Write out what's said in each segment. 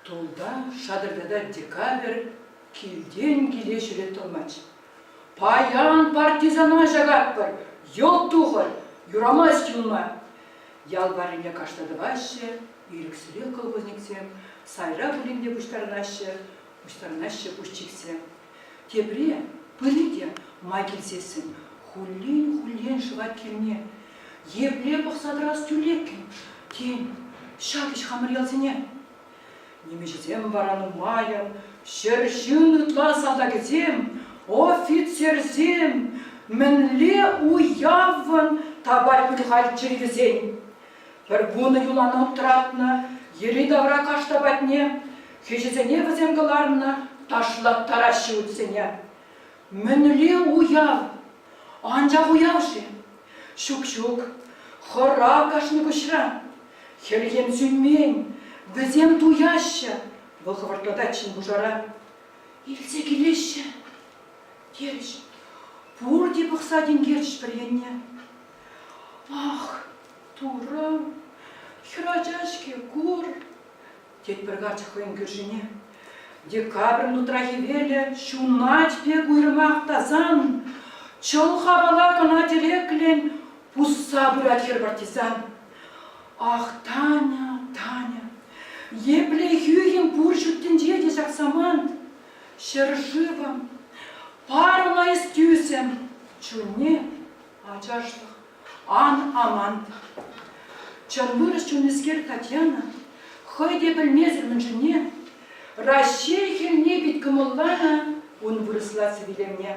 Тулта шатӑртатать декабрь, килтен киле ҫӳрет тӑлмач. Паян партизана ҫакатпӑр, йӑлт тухӑр, юрамасть юлма. Ял варрине кашта тӑваҫҫӗ, ирӗксӗрех колхозниксем сайра пулин те пуҫтарӑнаҫҫӗ, пуҫтарӑнаҫҫӗ пуҫ чиксе. Тепре, пыни те май килсессӗн, хуллен-хуллен шӑвать килне. Епле пӑхса тӑрас тӳлеккӗн, тен, ҫакӗҫ хамӑр ялсене. Нимӗҫсем вара нумайӑн, ҫӗршыв ытла салтакӗсем, офицерсем, мӗнле уявӑн тапать пуль халь чӗри вӗсен. Пӗр вунӑ юланут тӑратнӑ, йӗри-тавра кашта патне, хӗҫӗсене вӗсем кӑларнӑ, ташлаттараҫҫӗ утсене. Мӗнле уяв? Анчах уяв-ши? Ҫук-ҫук, хӑрав кашни куҫра. Хӗлхем сӳнмен, вӗсем туяҫҫӗ, вӑл хӑвӑртлатать ҫын пушара. Илсе килеҫҫӗ, терӗҫ. Пурте пӑхса тинкерчӗҫ пӗр енне. Ах, Турӑ, хӗрача-ҫке, кур, тет пӗр карчӑк хӑйӗн кӳршине. Декабрӗн лутра хӗвелӗ ҫунать пек уйрӑмах тасан, чӑлхапала кӑна тӗреклӗн пусса пырать хӗр партизан. Ах, Таня, Таня, епле хӳхӗм пур ҫут тӗнче те ҫак самант! Ҫӗршывӑм, парӑма эс тӳсӗм, чунне ачашлӑх ан амант. Чӑн вырӑс чунлӗскер Татьяна хӑй те пӗлмесӗр мӗншӗнне Раҫҫей хӗлне пит кӑмӑлланӑ ун вырӑсла сивилемне.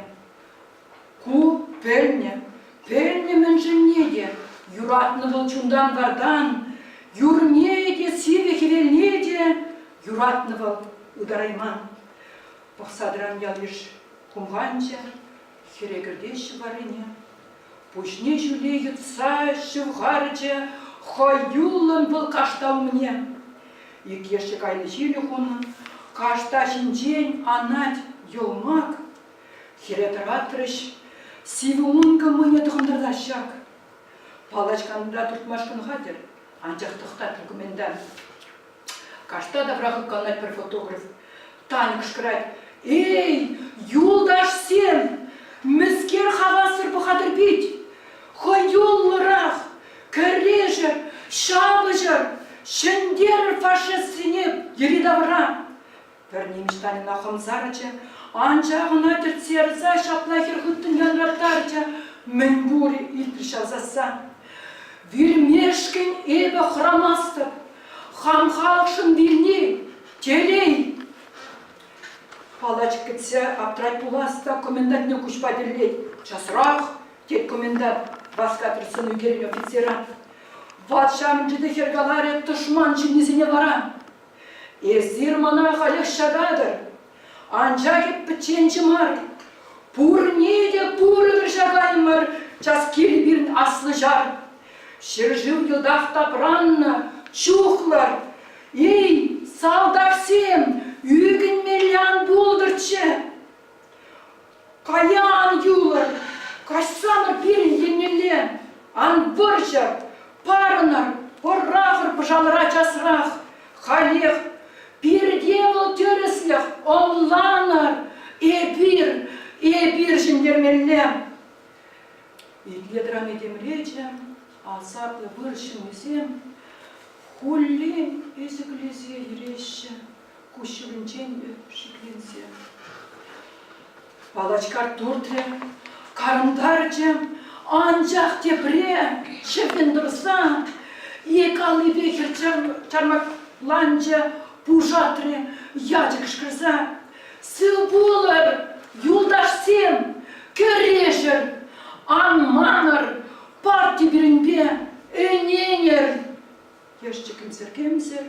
Ку пӗлнӗ, пӗлнӗ мӗншӗнне те, юратнӑ вӑл чунтан-вартан, юрне те, сивӗ хӗвелне те юратнӑ вӑл ытарайман. Пӑхса тӑран ял-йыш хумханчӗ, хӗре кӗртеҫҫӗ варрине. Пуҫне ҫӳле йӑтса ҫывхарчӗ хӑюллӑн вӑл кашта умне. Ик ешчӗк кайнӑ ҫилӗ хунӑ, кашта ҫинчен анать йӑлмак. Хӗре тӑратрӗҫ, сивӗ ункӑ мӑйне тӑхӑнтарса ҫак. Палач кантра туртмашкӑн хатӗр, анчах тӑхтать комендант. Кашта тавра хыпкаланать пӗр фотограф. Таня кӑшкӑрать: «Эй, юлташсем! Мӗскер хавассӑр пӑхатӑр пит? Хӑюллӑрах! Кӗрешӗр, ҫапӑҫӑр! Ҫӗнтерӗр фашистсене йӗри-тавра!» Пӗр нимӗҫ Таньӑна хӑмсарчӗ, анчах ӑна тӗртсе ярса ҫапла хӗр хыттӑн янраттарчӗ: Мӗнпурӗ илтрӗ ҫав сасса. Вилмешкӗн эпӗ хӑрамастӑп, хам халӑхшӑн вилни телей. Палач кӗтсе аптрать пулас та комендантне куҫпа тӗллет. Часрах, тет комендант, васкатрӗ сӑн ӳкернӗ офицера. Ват ҫавӑнчӗ те хӗр каларӗ тӑшман ҫыннисене вара. Эсир мана халех ҫакатӑр, анчах эп пӗчченҫӗ мар. Пурне те пурӗпӗр ҫакаймӑр, час килӗ пирӗн аслӑ ҫар. Ҫӗршыв йӑлтах тапраннӑ, чухлӑр. Эй, салтаксем, ӳкӗнмелле ан пултӑрччӗ. Кая ан юлӑр, каҫсамӑр пирӗн еннелле, ан вӑрҫӑр, парӑнӑр, пӑрахӑр пӑшалӑра часрах, халех. Пирте вӑл тӗрӗслӗх, ӑнланӑр, эпир, эпир ҫӗнтермелле. Итле тӑран этемречӗ, асаплӑ вырӑс ҫыннисем хуллен ӗсӗклесе йӗреҫҫӗ. Куҫҫулӗнчен те шикленсе. Палачкар туртрӗ, карӑнтарчӗ, анчах тепре чӗввӗн тӑрса ик аллипе хӗр чармакланчӗ, пушатрӗ, ячӗ кӑшкӑрса. Сыв пулӑр, юлташсем, кӗрешӗр, ан манӑр, парти пирӗнпе, ӗненӗр! Ешчӗк кӗмсӗр-кӗмсӗр,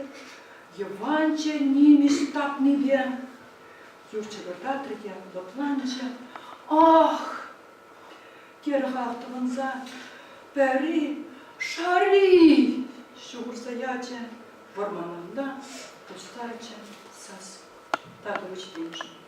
йӑванчӗ нимӗҫ тапнипе. Юр чӑкӑртатрӗ те лӑпланчӗ. Ах! терӗ халӑх тӑвӑнса. Пӗри шари! ҫухӑрса ячӗ. Вӑрманалла тустарчӗ сас татӑлчӗ темшӗн.